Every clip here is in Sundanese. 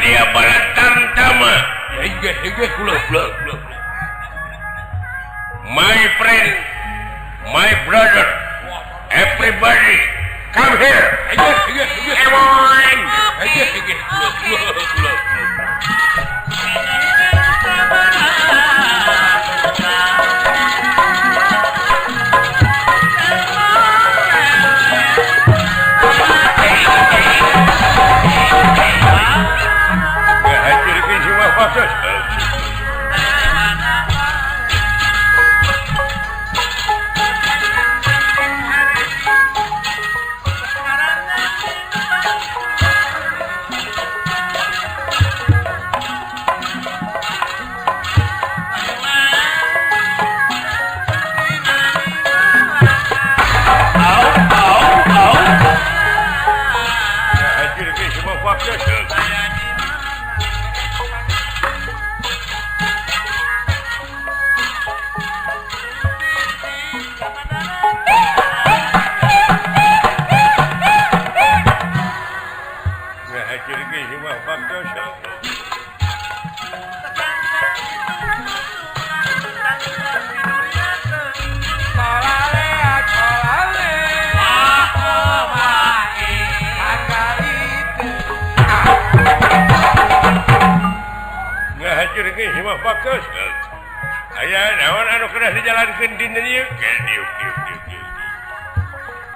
dia balatang-tama. My friend, my brother, everybody, come here. Come on.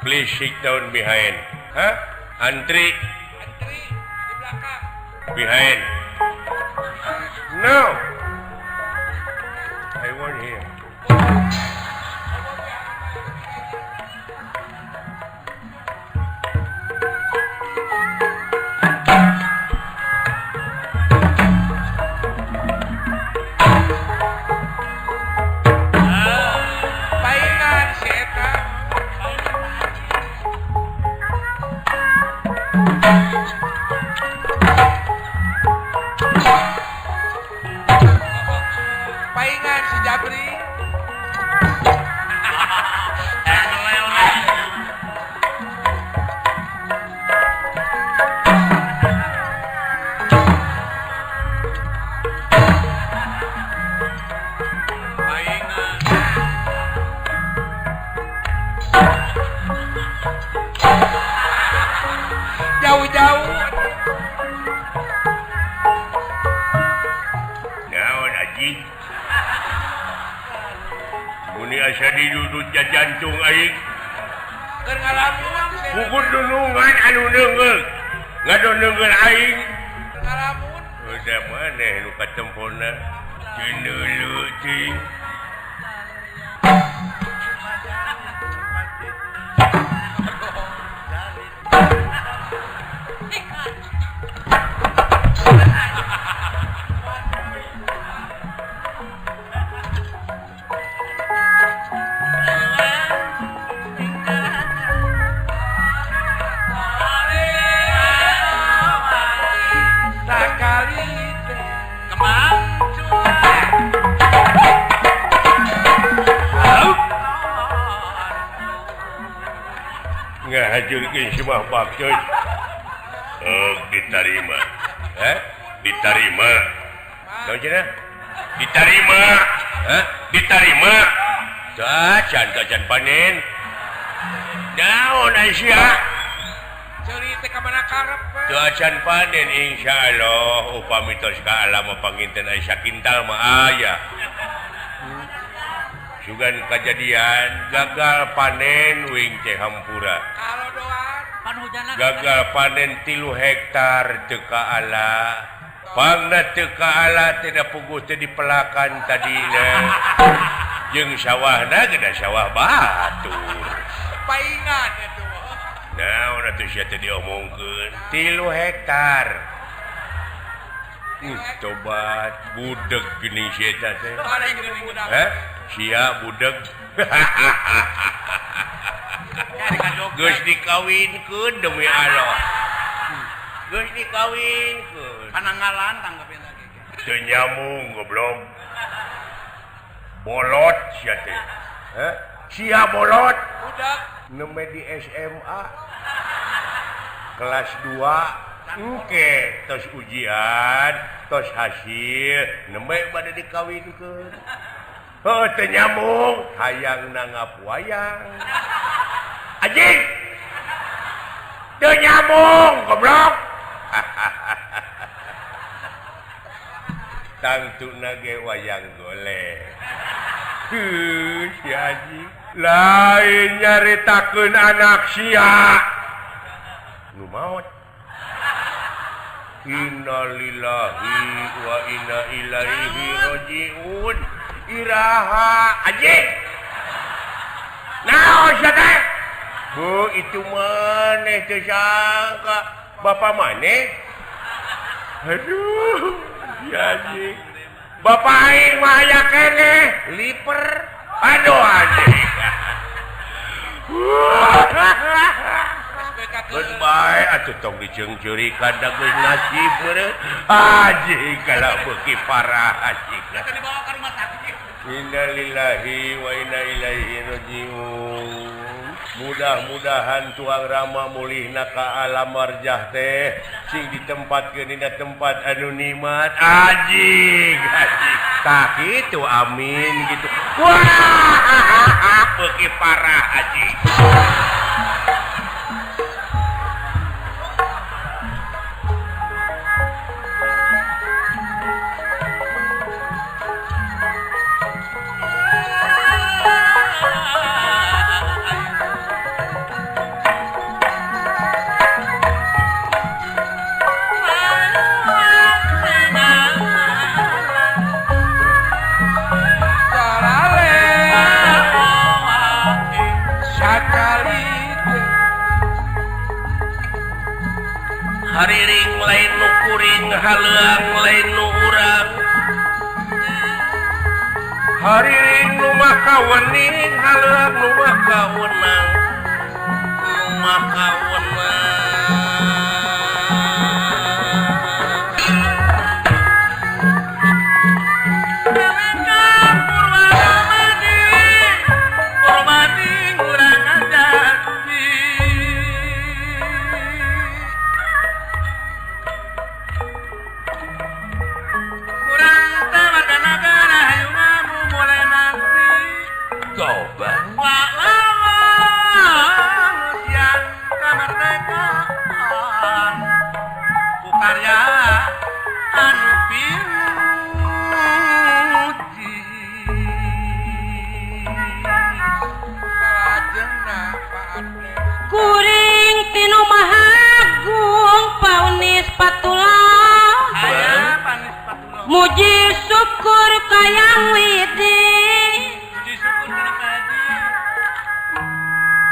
Please sit down behind. Huh? Antri. Antri di belakang. Behind. No. I want here. Paingan si Jabri. Paingan. Jauh-jauh. Naon anjing? Muni asa didudut jajantung aing. Keur ngalamun. Pugut dunungan anu neungeul. Ngadon neungeul aing. Ngalamun. Udah maneh nu katempona. Teu neuleuh teuing. Ngahajurkeun semua bakcoy. Oh, diterima. Hah? Diterima. Naon cenah? Diterima. Hah? Diterima. Tah, can panen. Naon Aisyah? Ceuri teh ka mana karep? Teu acan panen insyaallah upami tos ka alam panginten Aisyah kintal mah aya. Sugan kajadian gagal panen wing teh hampura. Gagal panen 3 hektar teu kaala. Pangna teu kaala teh da puguh teh dipelakan tadina. Jeung sawahna ge da sawah batur. Paingan atuh. Naon atuh sia teh diomongkeun 3 hektar. Tobat budeg geuning sia teh. Hah? Sia budeg. Geus dikawinkeun demi Allah. Geus dikawinkeun. Pananggalan tanggapin lagi. Teu nyambung goblok. Bolot sia teh. Hah? Sia bolot. Budak nembe di SMA. Kelas 2. Oke, tos ujian, tos hasil, nembe bade dikawinkeun. Heuh teu nyambung, hayang nanggap wayang. Anjing. Teu nyambung, goblok. Tangtuna ge wayang golek. Heuh, si anjing. Lain nyaritakeun anak sia. Nu maot. Innalillahi wa inna ilaihi rajiun. Iraha anjing. Naon sia teh? Bu, itu maneh teu sangka bapak maneh. Aduh, ya anjing. Bapak aing mah aya keneh liper. Aduh anjing. Geus bae atuh tong diceungceurikan da geus nasib meureun. Anjing kalau beuki parah anjing. Dibawa ke rumah sakit. Innalillahi wa inna ilaihi rajiun. Mudah-mudahan tuang Rama mulihna ka alam marjah teh sing ditempatkeun dina tempat anu nikmat. Anjing, anjing. Tah kitu amin gitu. Wah, beuki parah anjing. Hariring lain nu kuring haleuang lain nu urang. Hariring nu maka wening haleuang nu maka wenang. Nu maka wenang. Kuring tinu mahagung paunis patulong muji syukur kayang widi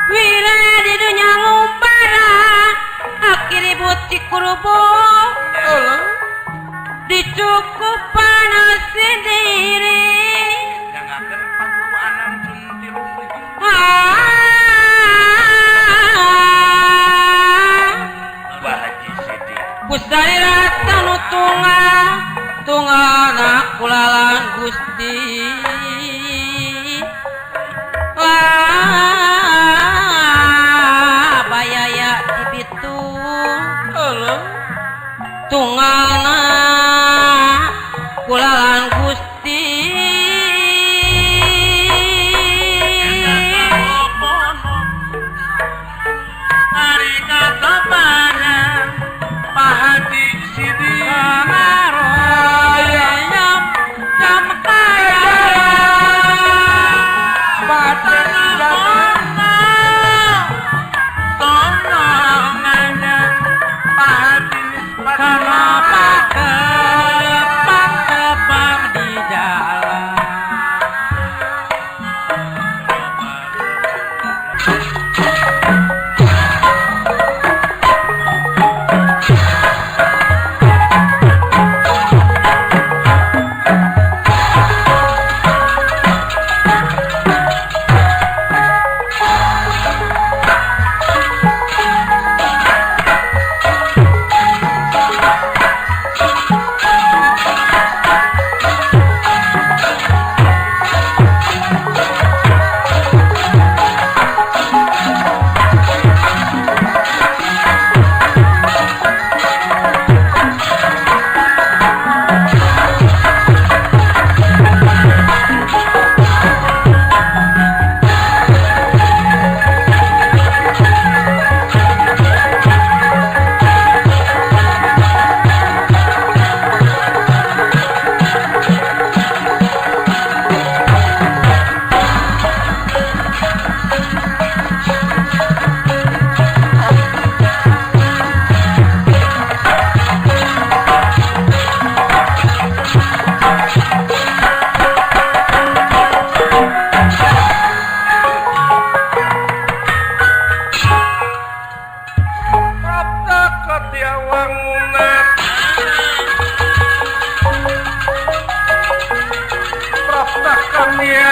wira di dunya ngumbara akhir ribut cikurubo dicukupan sendiri Kusarira tanu tunga tungana kulalan Gusti lah bayaya dibitu tungana kulalan Gusti Kenapa? Satyawangunan Prapta Kanya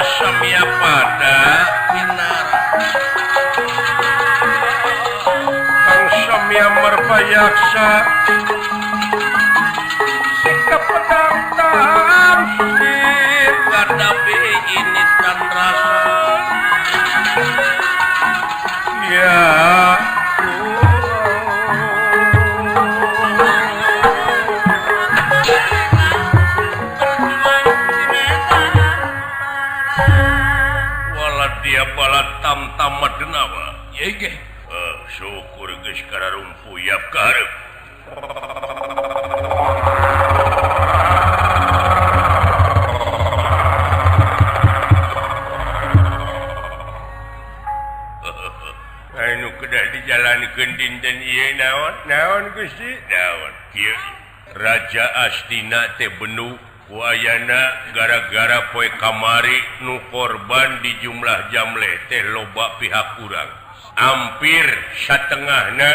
Samya pada Pinara Kang Samya Merpayaksa sikap pedang tamsir Gardapi ini dan rasa ya tam-tamat denawa ye syukur geus kararumpu yap ka hareup anu kedah dijalankeun dinten ieu naon naon Gusti naon kieu Raja Astina teh benu ku ayana gara-gara poe kamari nu korban di jumlah jamleh teh loba pihak urang hampir satengahna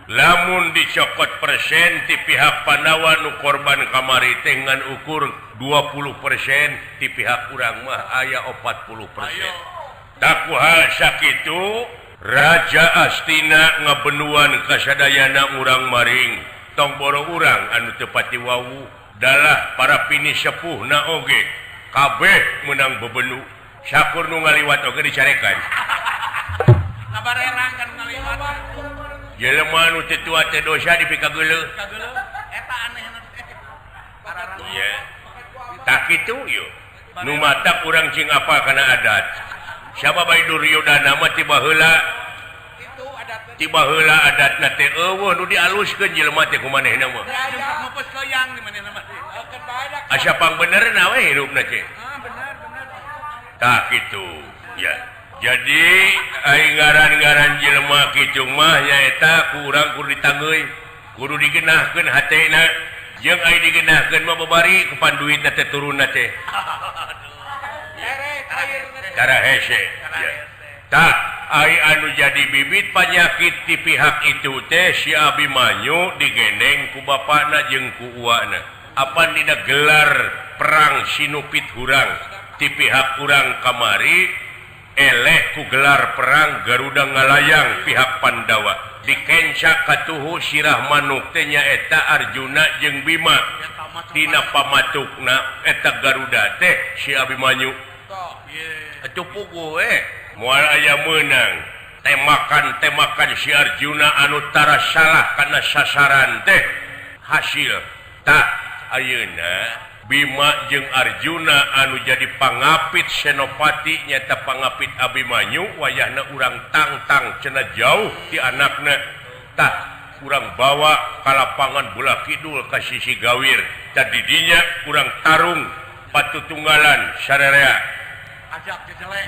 lamun dicokot persen ti pihak Pandawa nu korban kamari teh ngan ukur 20% ti pihak urang mah aya 40%. Tak ku hal sakitu Raja Astina ngabenuan kasadayana urang maring tong boro urang anu teu pati wawu dalah para pini sepuh na oge kabeh menang bebenu syakur nu ngaliwat oge dicarekan ngabarerang kan ngaliwat jelema nu teu tua teh dosa dipikageuleuh eta anehna teh ieu tah kitu ieu nu matak urang cing apal kana adat siapa bae Duryodana mah tiba heula tiba heula adatna teh eueuh nu dialuskeun jelema teh ku manehna mah asa pang bener na we hirupna teh tah kitu ya jadi ai ngaran-ngaran jelema kitu mah nyaeta ku urang kudu ditanggeuy kudu digenahkeun hatena jeung ai digenahkeun mah babari kapan duitna teh turunna teh cara hese ya tah ai anu jadi bibit panyakit ti pihak itu teh si Abimanyu digendeng ku bapana jeung ku uwana apan dina gelar perang Sinupit hurang ti pihak urang kamari eleh ku gelar perang Garuda ngalayang pihak Pandawa dikenca katuhu sirah manuk teh nyaeta Arjuna jeung Bima dina pamatukna eta Garuda teh si Abimanyu atuh puguh moal aya meunang temakan-temakan si Arjuna anu tara salah kana sasaran teh hasil tah ayeuna Bima jeung Arjuna anu jadi pangapit Senopati nyata pangapit Abimanyu wayahna urang tangtang cenah jauh ti anakna tah urang bawa ka lapangan bola kidul ka sisi gawir tah di dinya urang tarung patutunggalan sararea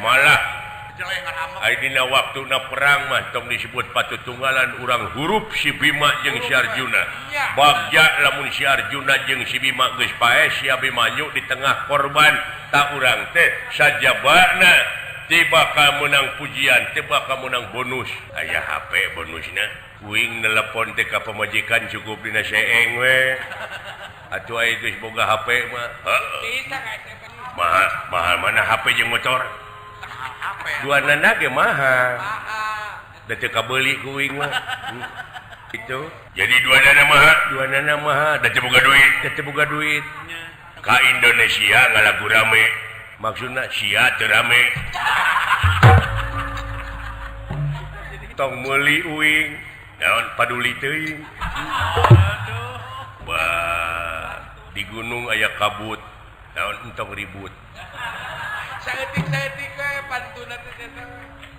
malah dina waktuna perang mah tong disebut patutunggalan urang hurup si Bima jeung si Arjuna bagja lamun si Arjuna jeung si Bima geus paeh si Abimanyu di tengah korban tak urang teh sajabana teu bakal meunang pujian teu bakal meunang bonus aya HP bonusna kuing nelepon teh ka pamajikan cukup dina seeng we atuh aya geus boga HP mah heuh mahal mahal mana HP jeung motor dua nana ge mahal da teu kabeuli ku uing mah itu jadi dua nana mahal dua nana mahal da teu boga duit da teu boga duit ka Indonesia ngalagu rame maksudna sia teu rame tong meuli uing naon paduli teuing bah di gunung aya kabut naon entong ribut saeutik-saeutik we pantuna teh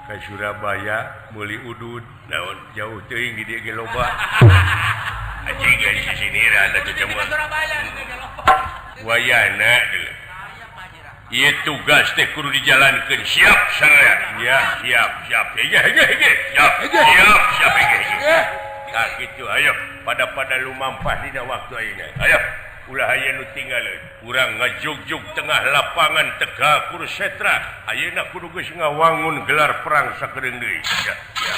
ka Surabaya meuli udud naon jauh teuing di dieu ge loba anjing ge sisiniran atuh cuma Surabaya di dieu ge loba wayana Ieu tugas teh kudu dijalankeun siap saraya. Ya, siap, siap. Ya, ya, ya, siap. Siap, siap. Tah kitu ayo pada-pada lumampah dina waktu ayeuna. Ayo ulah aya nu tinggal urang ngajugjug tengah lapangan Tegal Kurusetra. Ayeuna kudu geus ngawangun gelar perang sakedeung deui. Ya, ya.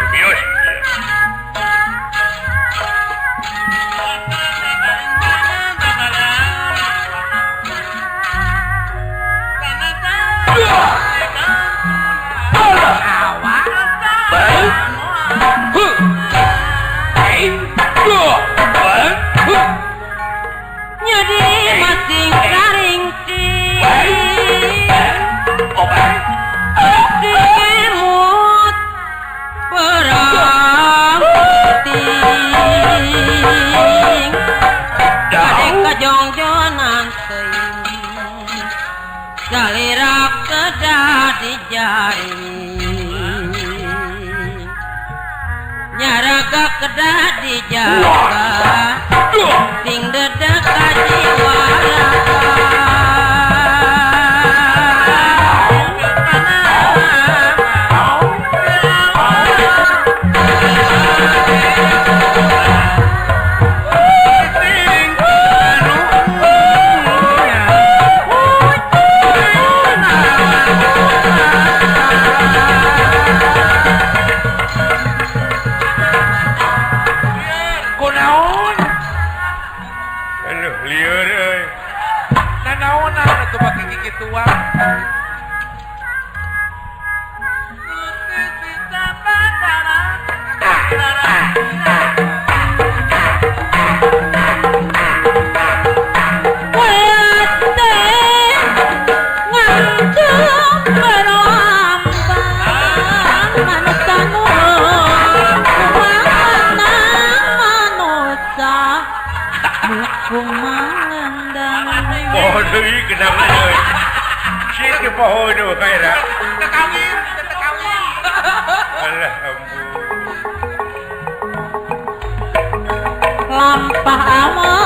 Bios. Nyaraga kedah dijaga sing dedek kajiwa. Lampah aman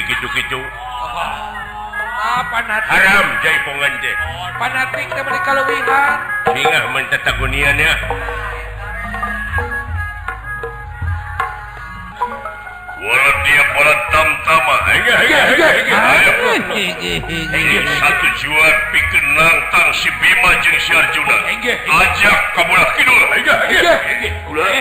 gitu-gitu. Haram jaipongan teh. Panatik teh meuni kaleuwihan. Singah mun tatagunian ya. Walau dia bola tamtama. Satu juar pikeun nangtang si Bima jeung si Arjuna. Ajak ka bola kidul. Ulah.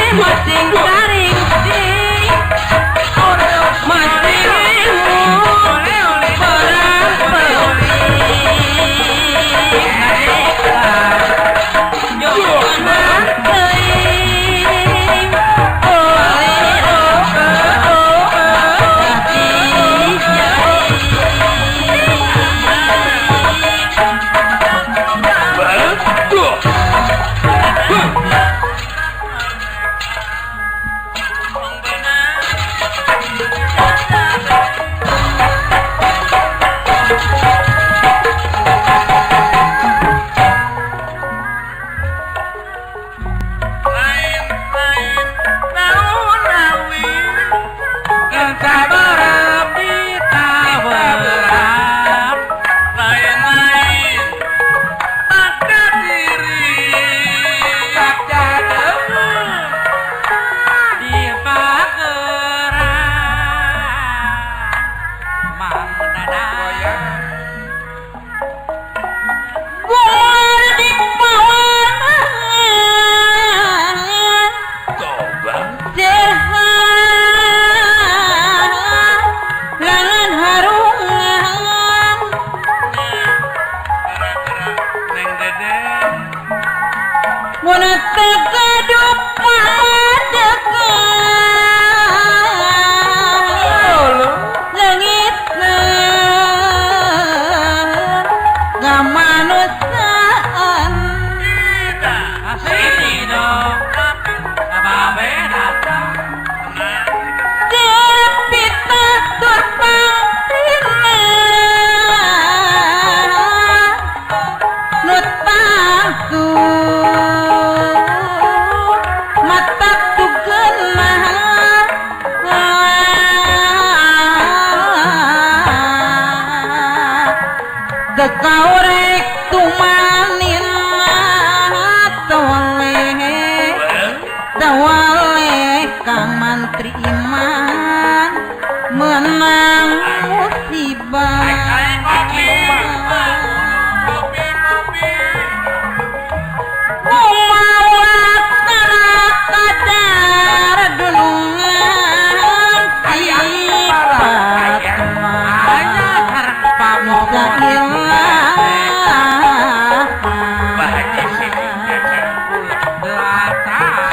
Masing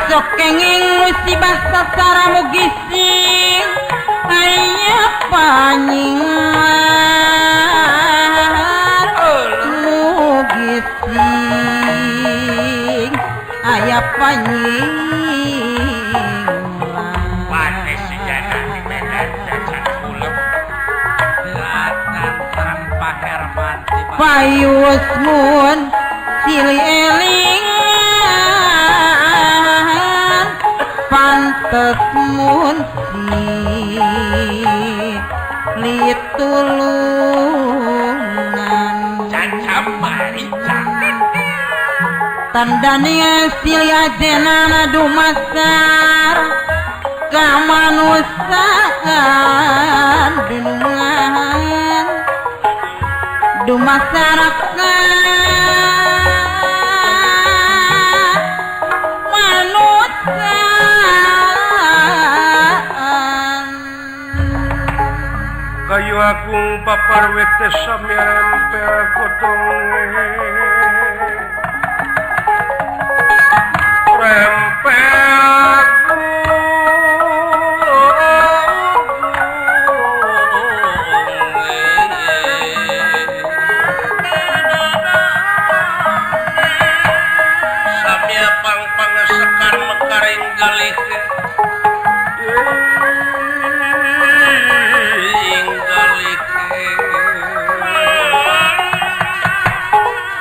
Sok kenging musibah sasara mugi sing aya panyinglar mugi sing aya panyinglar. Panes sejana di Medan cacat kulem Selatan sareng Pak Herman Payus mun silih elingan pantes mun silih tulungan caca marica tandania silih ajenana dumasar kamanusiaan dunungan dumasar kamanusiaan. Kayu agung paparwete sami rempel gotong rempel samia pang-pang sekar mekaring galih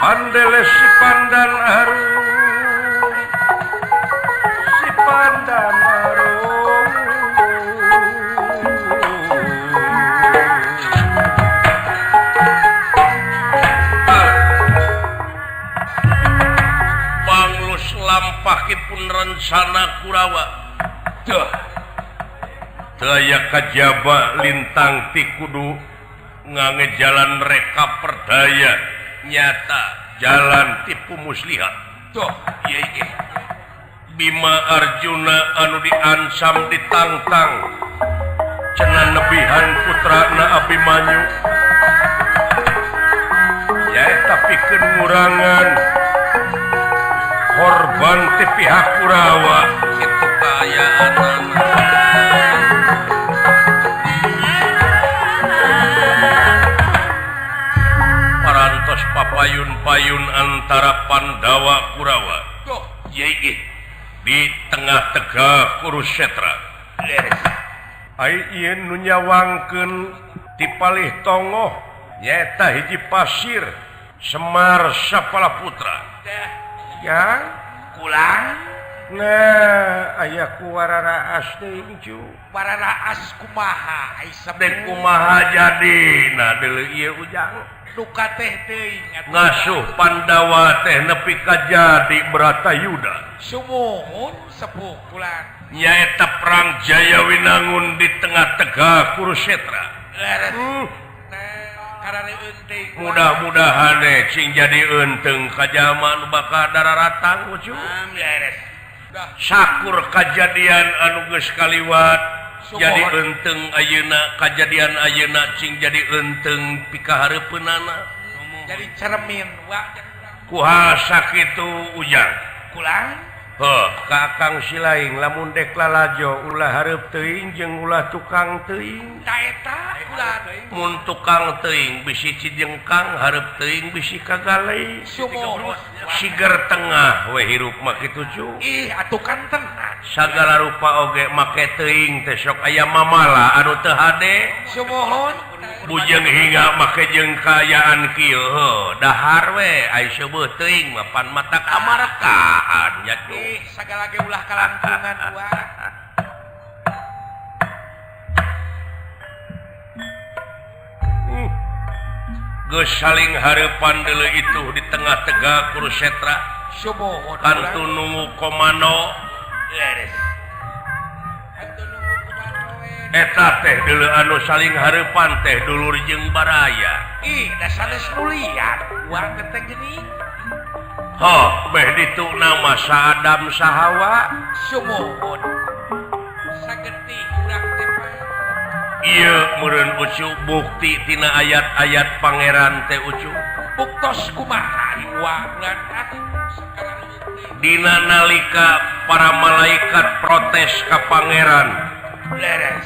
Pandele si pandan harum, si pandan harum. Panglus lampahipun rencana Kurawa. Duh. Daya kajaba lintang ti kudu ngange jalan reka perdaya nyata jalan tipu muslihat. Tuh, iya iya. Bima Arjuna anu diancam ditantang cenah nebihan putrana Abimanyu nyaeta pikeun ngurangan korban ti pihak Kurawa kitu kaayaanana. Parantos papayun-payun antara Pandawa Kurawa. Tuh, iya di tengah tegak Kurusetra. Ai ieu nu nyawangkeun ti palih tongoh nyaeta hiji pasir Semar Sapala Putra. Ya, kulang. Nah, aya ku wararaas teuing cu. Wararaas kumaha? Ai dek kumaha jadi? Nah, deuleu ieu ujang. Duka teh teuing atuh. Ngasuh Pandawa teh nepi ka jadi Bratayuda. Sumuhun sepuh kulang. Nyaeta perang Jayawinangun di tengah tegak Kurusetra. Leres. Nah, mudah-mudahan cing jadi enteng ka jalma nu bakal dararatang ucu. Leres. Sakur kajadian anu geus kaliwat jadi enteng ayeuna kajadian ayeuna cing jadi enteng pikahareupeunana. Jadi cermin wa kuha sakitu ujang kulang. Heuh, ka Akang Silaing lamun dek lalajo ulah hareup teuing jeung ulah tukang teuing. Ta eta ulah teuing. Mun tukang teuing bisi cijengkang, hareup teuing bisi kagalei. Siger tengah we hirup mah kitu cu. Ih, atuh kan tenang. Sagala rupa oge make teuing teh sok aya mamala anu teu hade. Sumuhun. Bujeng hingga make jeung kaayaan kieu heuh, dahar we ai seueuh teuing mah pan mata kamarkaan nya cu. Ih, sagala ge ulah kalangkungan wa. Geus saling hareupan deuleu itu di tengah tegak Kurusetra. Sumuhun. Kantun nunggu komando. Leres. Kantun nunggu komando we. Eta teh deuleu anu saling hareupan teh dulur jeung baraya. Ih, da sanes nu liat. Urang teh geuning. Ho, beh ditu nama Saadam Sahawa. Sumuhun. Sagetih urang teh. Ieu meureun ucu bukti tina ayat-ayat pangeran teh ucu. Buktos kumaha? Dina nalika para malaikat protes ka pangeran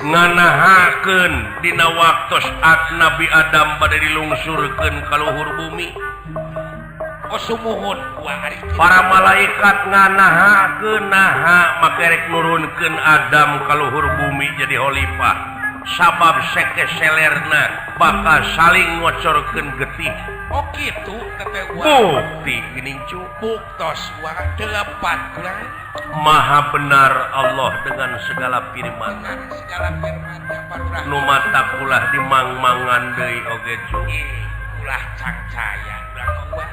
nganahakeun dina waktos at Nabi Adam bade dilungsurkeun ka luhur bumi. Para malaikat nganahakeun naha make rek nurunkeun Adam ka luhur bumi jadi khalifah sabab seke selerna bakal saling ngocorkeun getih. Oh kitu teh bukti geuning cu buktos delapan kurang. Maha benar Allah dengan segala firman. Segala firman-Nya parurah. Nu mata ulah dimangmangan deui oge cu. Ulah cangcaya urang mah.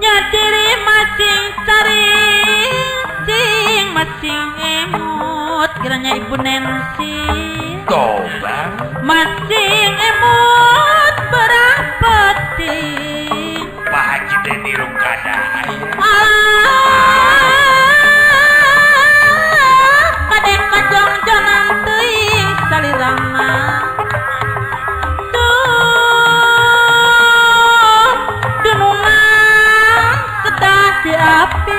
Nyadiri masing cari masing emut kiranya Ibu Nancy toba masing emut berapati Pak Haji Deni Rukada kadek kajong jonan teuing salirana api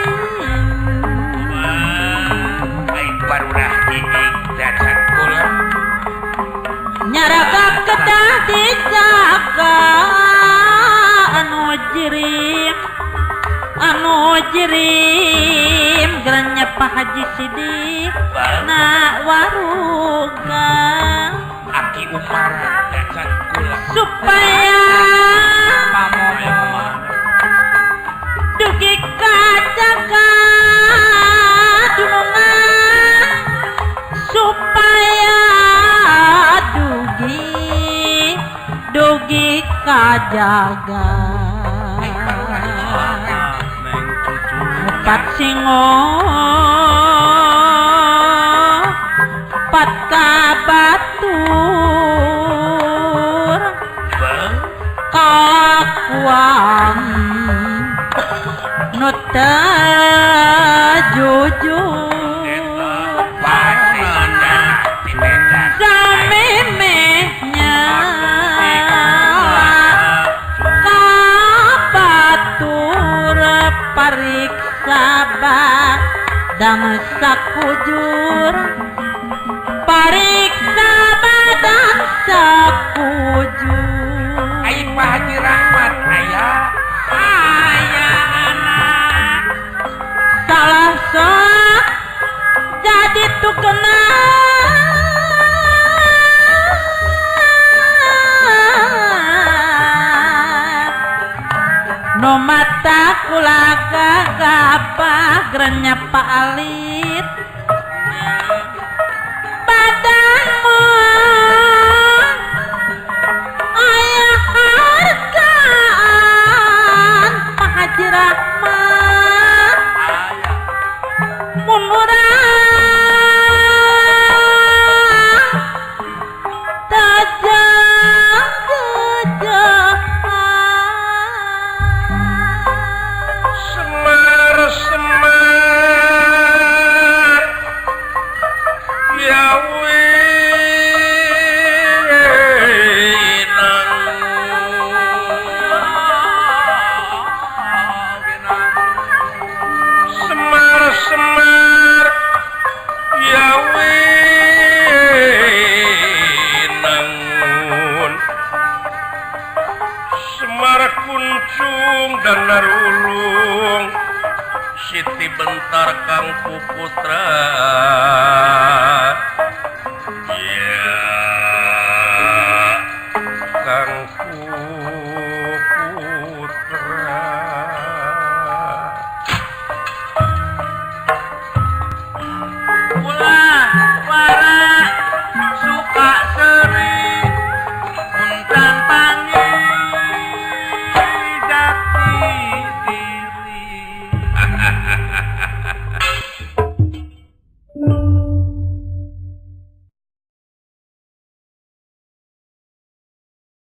aing barurah iing dacan kula nyaraga kedah dijaga anu jirim geranya Pak Haji Sidik na waruga aki Umar dacan kula supaya dugi kajaga dunungan supaya dugi dugi kajaga empat singo empat kabatur kalakuan nu jujur samemehnya kabatur pariksa badan sakujur pariksa badan sakujur aing Pak Haji Rahmat aya salah sok jadi tukena no mata kula gagapah gerenya Pak Alit badanmu ayah hargaan Pak Haji Rahmat mun urang tajam gejahan Semar semar ya Semar semar ya winangun Semar kuncung dan narulung Siti Bentar Kang Puputra. Yeah.